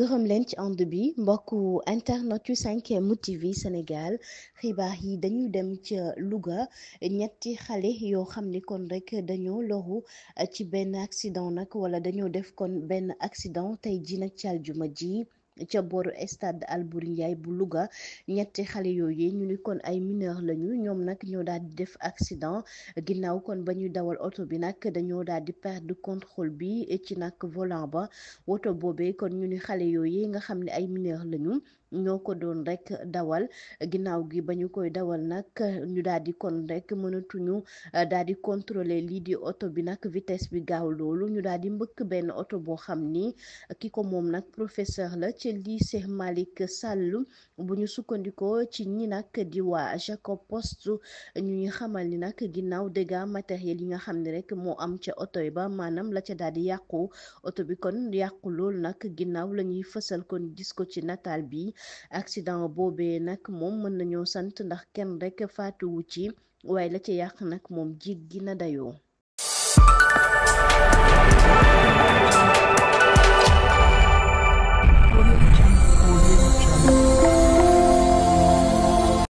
gërëm leen ci ànd bi mbokku internet yu 5M TV Sénégal xibaar yi dañuy dem ca Louga ñetti xale yoo xam ni kon rek dañoo loru ci benn accident nag wala dañoo def kon benn accident tey ji nag ci àljuma ji ca booru stade Albouri Ndiaye bu Louga ñetti xale yooyu ñu ni kon ay mineur lañu ñoom nag ñoo daal di def accident ginnaaw kon ba ñuy dawal oto bi nag dañoo daal di perdre contrôle bi ci nag volant ba woto boobee kon ñu ni xale yooyu nga xam ne ay mineur lañu ñoo ko doon rek dawal ginnaaw gi ba ñu koy dawal nag ñu daal di kon rek mënatuñu daal di contrôler lii di oto bi nag vitesse bi gaaw loolu ñu daal di mbëkk benn oto boo xam ni ki ko moom nag professeur la ci lycée Malick Sall bu ñu sukkandikoo ci ñi nag di waa Jacob Post ñu ñu xamal ni nag ginnaaw dégâts matériels yi nga xam ne rek moo am ca oto yi ba maanaam la ca daal di yàqu oto bi kon yàqu loolu nag ginnaaw la ñuy fësal kon gis ko ci nataal bi accident boobee nag moom mën nañoo sant ndax kenn rek faatuwu ci waaye la ca yàq nag moom jéggi na dayoo.